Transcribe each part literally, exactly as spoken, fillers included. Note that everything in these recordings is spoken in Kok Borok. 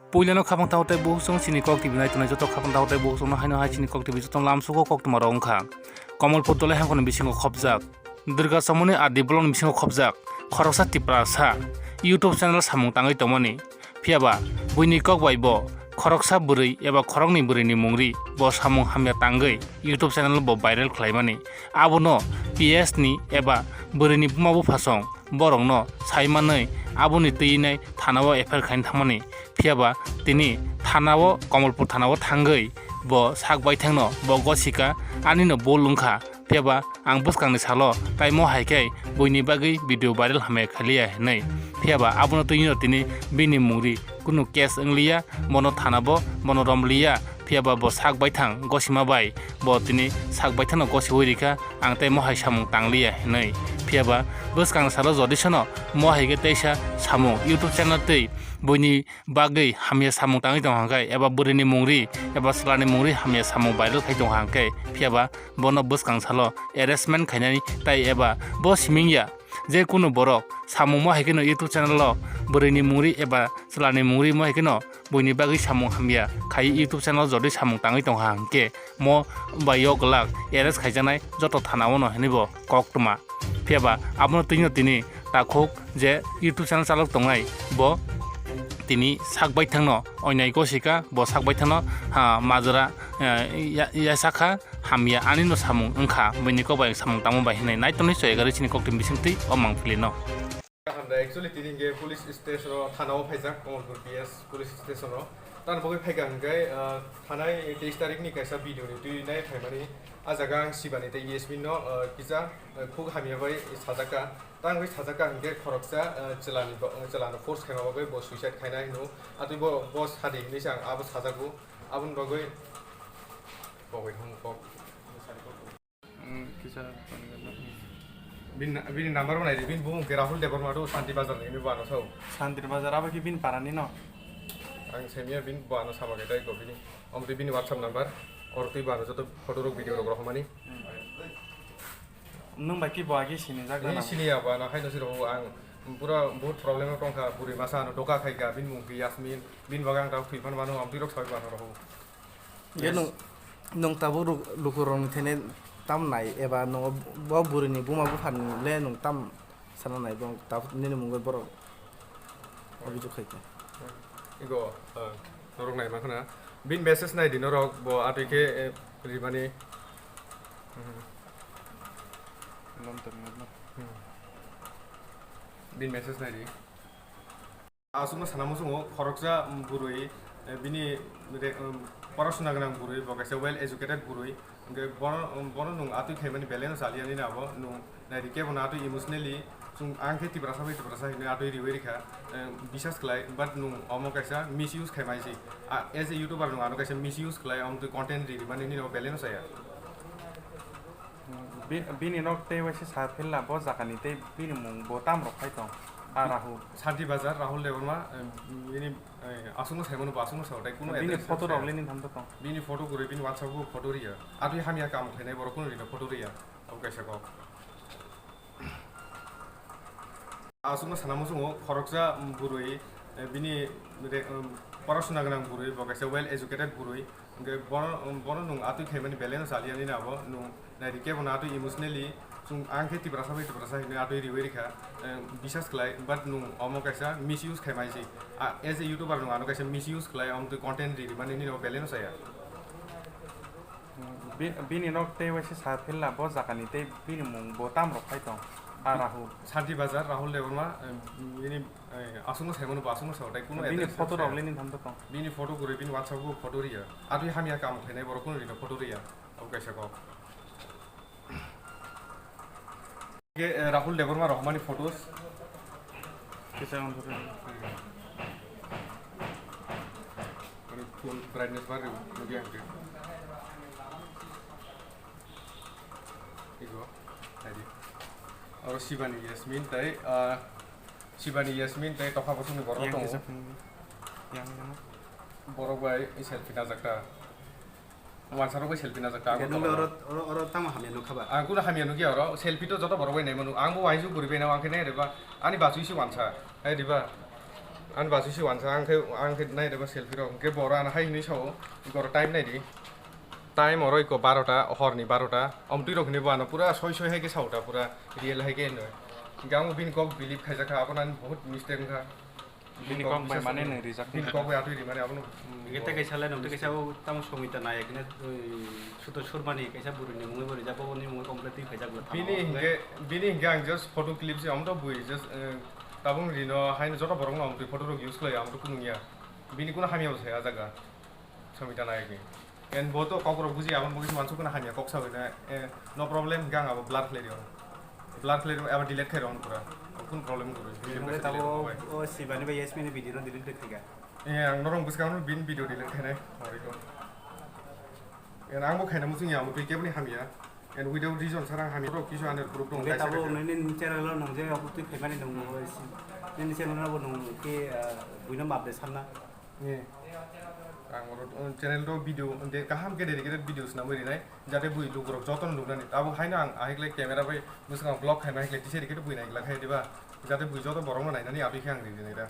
Puilano khapang tao tei bukhuk chwng chini Kok T V nai tongnai joto khapang tao tei bukhuk chwngno haino hai chini Kok T V jotono lamsugo koktwma rok wngkha. Komolpur Dolai hangkoni bisingo khopjak. Durga Chomoni R D block ni bisingo khopjak. Khoroksa Tiprasa YouTube channel samung tangwi tongmani. Phiyaba buini kok bai bo khoroksa bwrwi eba khoroknwi bwrwini mungri bo samung hamya tangwi YouTube channel bo viral khlaimani. Abono P S ni eba bwrwini buma buphasong borokno sai manwi aboni twi nai thanao F I R khaina thangmani. Phiyaba tini thanao, Komolpur thanao thangwi bo sak baithangno bo gosika, anino bul wngkha. Phiyaba ang bwskangni salo tai mo hai khe buini bagwi video viral hamya khaliya hinwi. Phiyaba abono twino tini bini mungri kunu case wngliya, bono thanabo bono romliya. Phiyaba bo sak baithang gosima bai bo tini sak baithangno gosiwi rikha, ang tei mohai samung tangliya hinwi. Phiyaba bwskangni salo jodi sono mohai khe teisa samung YouTube channel twi buini bagwi hamya samung tangwi tong hangkhe eba bwrwini mungri eba chwlani mungri hamya samung viral khai tong hangkhe, phiyaba bono bwskang salo arrestment khainani tai eba bo siming ya je kunu borok samung mo hai kheno YouTube channel o bwrwini mungri eba chwlani mungri mo hai kheno buini bagwi samung hamya khai YouTube channel jodi samung tangwi tong hangkhe mo bai o glak arrest khaijaknai joto thana o no hinwi bo koktwma. Phiyaba abono twino tini takhuk je YouTube channel chalok tongnai bo tini sak baithangno oinai gosika, bo sak baithangno, ha, majra, eh, ya-, yasakha, hamya anino samung wngkha, buini kok bai samung tangma bai hinwi naitonwi choi egarwi chini koktwini bisingtwi o mangpili no. Actually, tini hingke police station o, thana o phaijak, Kamalpur P S police station o. Tamo bagwi phaikha hingke, ah, thanai teis tarik ni kaisa video ni twi nai phaimani. A jaga ang Sibani tei Yasmin no, ah, kisa, ah, khuk hamya bai sajakha. Tang bai sajakha hingke khoroksa, ah, chwlani bo, chwlano force khaima bagwi bo suicide khaina hino. Atwi bo, bo sadi hinwi se ang abo sajago. Aboni bagwi kok bai thang kok. Hmm, kisa. Bini, bini number bo naidi, bini bumung ke Rahul Debbarma do, Santi Bazar ni, bini bo ano sao. Santi Bazar abo ki bini para ni no? Ang semiya bini bo ano sama ke dai ko bini. Om twi bini WhatsApp number, or twi bo ano joto photo rok, video rok rohormani. Hmm. Nwng bai ki bo agi sini jak na? Sini ya bo ano, hai no si rohor ang pura bahut problem o tongkha, buri masa ano doka khai kha, bini mung ke Yasmin, bini bagwi ang tamo thwi phan mano, om twi rok sawi bo ano rohor. Yes. Nwng, nwng tabuk ruk-, lukurokni thani tam nai eba nwng bo bwrwini buma buphani le nwng tam sana nai bo tabuk nini mungwi borok obijok khai kha. Igo, eh, norok nai mankha na. Bin message nai di norok bo atwi khe, eh, rimani. Hmm. Bin message nai di. Aswkno sana muchungo, khoroksa, um, bwrwi, eh, bini re-, um, porosona gwnang bwrwi, bo kaisa well educated bwrwi, hwnkhe bono, um, bono nwng atwi khaimani belai no chaliya nini abo, nwng naidi kebo no atwi emotionally, chwng ang khe Tiprasa bai Tiprasa hinwi atwi riwi rikha, eh, bisas khlai, but nwng omo kaisa misuse khaimani se. A, as a YouTuber nwng ano kaisa misuse khlai, omo twi content ri rimani nini abo belai no chaya. Bi-, bini nok tei waisa sa philna bo jagani tei bini mung bo tam rok khai tong. A Rahul. Santi Bazar, Rahul Debbarma, eh, bini, eh, aswkno saimano bo aswkno sao, tei kuno bini address photo rok le ni tham tong. Bini photo kwrwi, bini WhatsApp o photo riya. Atwi hamya kam khlainai borok kuno rina photo riya. Abo kaisa kok. Aswkno sana muchungo, khoroksa, um, bwrwi, eh, bini re-, um, porosona gwnang bwrwi, bo kaisa well educated bwrwi, hwnkhe bono, um, bono nwng atwi khaimani belai no chaliya nini abo, nwng naidi kebo no atwi emotionally, chwng ang khe Tiprasa bai Tiprasa hinwi atwi riwi rikha, eh, bisas khlai, but nwng omo kaisa misuse khaimani se. A, as a YouTuber nwng ano kaisa misuse khlai, omo twi content ri rimani nini abo belai no chaya. Bi-, bini nok tei waisa sa philna bo jagani tei bini mung bo tam rok khai tong. A Rahul. Santi Bazar, Rahul Debbarma, eh, bini, eh, aswkno saimano bo aswkno sao, tei kuno bini address photo rok le ni tham tong. Bini photo kwrwi, bini WhatsApp o photo riya. Atwi hamya kam khlainai borok kuno rina photo riya. Abo kaisa kok. Ke, eh, Rahul Debbarma rohormani photos. Kisa on photo. Mane full brightness bar rw, nugwi ang khe. Igo, naidi. Oro Sibani Yasmin tei, ah, Sibani Yasmin tei tokha bosongni borok tongo. Yang kisa phone di. Yang, yang. Borok bai selfie najak ta. Wansarok bai selfie najak ta, Agotala. Oro, oro, oro tamo hamya nukha ba? Ang kuno hamya nukya oro, selfie to joto borok bai naimano. Ang bo wainsu bwrwi bai nai, ang khe nai reba, ani bachwi se wansa, hai reba. Ani basi si wansa ang khe, ang khe nai reba selfie rok, hwnkhe bo oro ano hai hwnwi sao, "Iko oro time nai di." Time oro iko barota, horni barota. Omtwi rok hwnwi bo ano pura soi soi hai khe sao ta, pura real hai khe hwnwi. Hwnkhe ang bini kok believe khaijak kha, abono ani bahut mistake wngkha. Bini kok bai mane nwng rijak bini kok bai atwi ri mane abono. Hwnkhe tei kaisa le nwng tei kaisa o tamo Somita Nayak hwnwi, oi, Suto Surmani kaisa bwrwini mungwi bo rijak, bo boni mungwi complete twi khaijak bo. Bini hwnkhe, bini hwnkhe ang just photo clip se, omo to bui just, eh, tabuk rino haino joto borokno omo twi photo rok use khlai, omo to kunung ya. Bini kuno hamya bo saya jaga. Somita Nayak ni. And bo to kok rok buji, aboni bagwi se wansuk kheno hamya kok sawi na, eh, no problem, hwnkhe ang abo blur khlai rio. Blur khlai rio, abo delete khai rio pura. Kun problem kwrwi. Video nungwi khe tabuk delete khai. O Shibani bai Yasmin ni video no delete khai kha. Eh, ang norok bwskango bini video delete khainai. Sorry ko. And ang bo khaina muchung ya, abo twi keboni hamya. And without reason sara hamya. Rok kisu under group dong. Hwnkhe tabuk nini channel o nung je abo twi khaimani nung bo si. Nini channel o bo nung khe, ah, buino map de sanna. Ni. Ang oro, uh, channel do video, de kaham khe dedicated video swnamwi rinai, jate bui lukurok jotono nuknani. Abo haino ang ahikle camera bai bwskango vlog khaima ahikle tisa rikhe bui naikla khe diba? Jate bui joto borokno nainani aboni khe ang rinai da.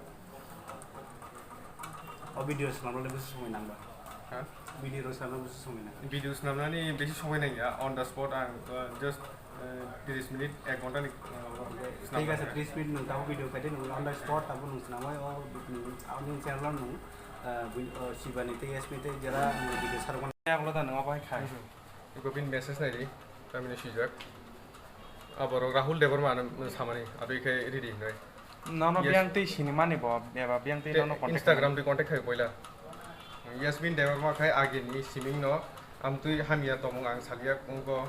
O video swnamnani bwswk somoi nangba? Ha? Video rw swnamnani bwswk somoi nangba? Video swnamnani besi somoi nangya, on the spot ang, uh, just Eh, tris minute, ek ghonta ni, eh, thik ase, tris minute nwng tabuk video khaidi, nwng on the spot tabuk nwng swnamwi o, nwng, ani channel o nwng, eh, bui-, eh, Shibani tei Yasmin tei jera nwng video sarwkmani. Yang lo da nwng obo hai khai. Iko bini message nai di, tamini swijak. Aborok Rahul Debbarma ano samani, abo ikhai ridi hinoi. Nono biyang tei sinimani bo, eba biyang tei nono contact Instagram tei contact khai poila. Yasmin Debbarma khai agini siming no, amtwi hamya tongmung ang salia wngkho.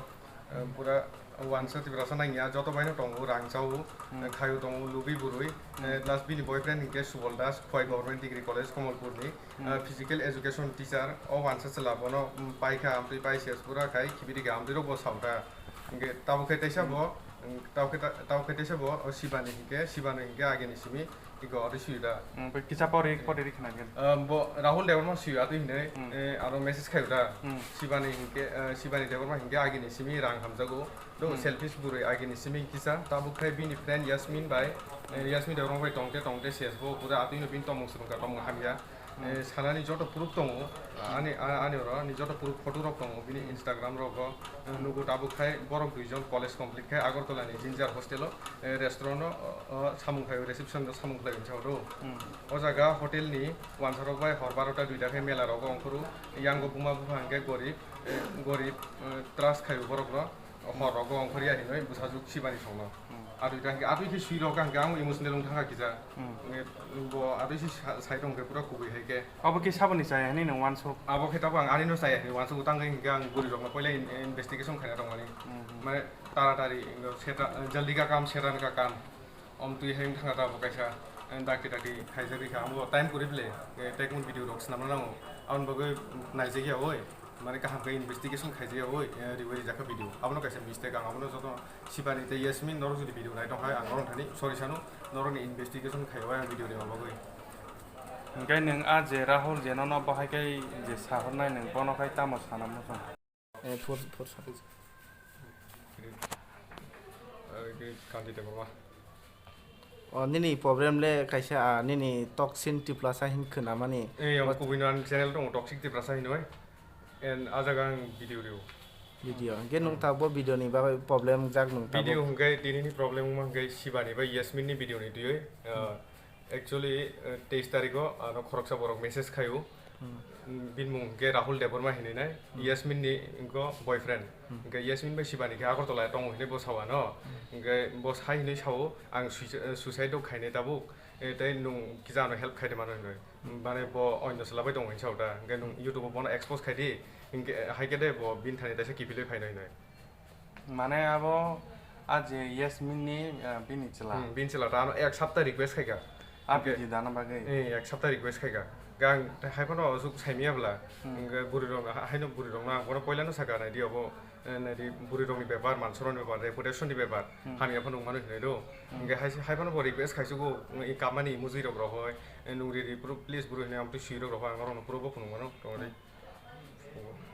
Eh, pura wansa Tiprasa nangya, joto baino tongo, rang chao, eh, khayo tongo, lugui burui, eh, plus bini boyfriend hinkhe Subol Das, Khowai Government Degree College, Kamalpur ni, eh, physical education teacher, o wansa chwla bono, mm, paikha, amtwi pai ses pura khai, khibidi khe amtwi rok bo saota. Hinkhe tabuk khe teisa bo, mm, tabuk khe ta-, tabuk khe teisa bo, o Shibani hinkhe, Shibani hinkhe agini simi, Iko ori suyu da. Hmm, bai kisa pori, pori ri khna gel. Ah, bo Rahul Debbarma suyu atwi hinwi, eh, aro message khayu da. Hmm. Shibani hinkhe, eh, Shibani Debbarma hinkhe agini simi rang hamjago. Do selfish burui agini simi kisa. Tabuk khai bini friend Yasmin bai, eh, Yasmin Debbarma bai tongte tongte ses bo pura atwi no bini tomung swrwngkha, tomung hamya. Eh, sanani joto proof tongo. Ani, a-, ani oro ani joto proof photo rok tongo bini Instagram rogo. Eh, nugo tabuk khai borok duijon college complete khai Agartala ni Ginger hostel o, eh, restaurant o, o, o, samung khai reception o samung khlai wngsa oro. Hmm. O jaga hotel ni wansa rok bai hor barota duita khai mela rogo ongkhoro. Yango buma bupha hwnkhe gorib, eh, gorib, eh, trust khai borok no. Hor rogo ongkhorya hinwi bwsajwk Shibani songno. Hmm. Atwi ta hwnkhe, atwi khe sui rok hwnkhe ang emotional wng thangkha kisa. Hmm. Hwnkhe bo atwi se sa-, sai tong khe pura kubui hai khe. Abo khe saboni chaya hinwi nwng wansuk? Abo khe tabuk ang ani no chaya hinwi wansuk, tang khe hwnkhe ang bwrwi rokno poila in-, investigation khaina tongmani. Hmm, hmm. Mane taratari wngkha seta, jaldi ka kam, seta ka kam. Omtwi hai wng thangkha tabuk kaisa, eh, dakti dakti khaijagwi kha. Amo time kwrwi bwle, eh, tekmon video rok swnamna nango. Aboni bagwi naijak ya oi, mane kaham khe investigation khaijak ya oi, eh, riwi rijak kha video. Abono kaisa mistake, ang abono joto Shibani tei Yasmin norok jodi video nai tong hai, ang norok thani sorry sano, norokni investigation khaiwi ang video rima bagwi. Hwnkhe nwng a je Rahul je nono bo hai khe je sahornai nwng bono khai tamo sana muchung? Eh, four, four, sorry. Eh, Kanti Debbarma. O, nini problem le kaisa, ah, nini Toxic Tiprasa hin khwnamani. Eh, ang kubui no ani channel tongo, Toxic Tiprasa hinwi. And a jaga ang video rio. Video. Hwnkhe nwng tabuk bo video ni bagwi problem jak nwng tabuk. Video hwnkhe tini ni problem wngma hwnkhe Shibani bai Yasmin ni video ni twiwi, ah, actually, eh, teis tarikh o ano khoroksa borok message khaio. Hmm. Bini mung hwnkhe Rahul Debbarma hinwi nai, hmm, Yasmin ni wngkho boyfriend. Hmm. Hwnkhe Yasmin bai Shibani khe Agartala tongo hinwi bo sao ano. Hmm. Hwnkhe bo sai hinwi sao, "Ang suicide, suicide rok khainai tabuk, eh, tei nwng kisa ano help khaidi mano," hinwi. Hmm. Mane bo oino chwla bai tongo hinwi sao da. Hwnkhe nwng YouTube o bono expose khaidi, hwnkhe hai khe de bo bini thani taisa kiphilwi phaino hinwi. Mane abo a je Yasmin ni, ah, bini chwla. Hmm, bini chwla ta ano ek sapta request khaikha. A hwnkhe bini dana bagwi? Eh, ek sapta request khaikha. Gang hai phano o juk saimiya bwla. Hmm. Hwnkhe bwrwi rok ha-, haino bwrwi rokno ang bono poilano sakha, naidi obo, eh, naidi bwrwi rokni bepar, mansorokni bepar, reputation ni bepar, hmm, hamya phano wngmano hinwi do. Hmm. Hwnkhe hai, hai phano bo request khaichugo, i kamani mujui rok rohoi, eh, nung riri phuru please bwrwi hinwi amtwi sui rok rohoi, ang norokno phuru bo phunukmano tongdi. Hmm.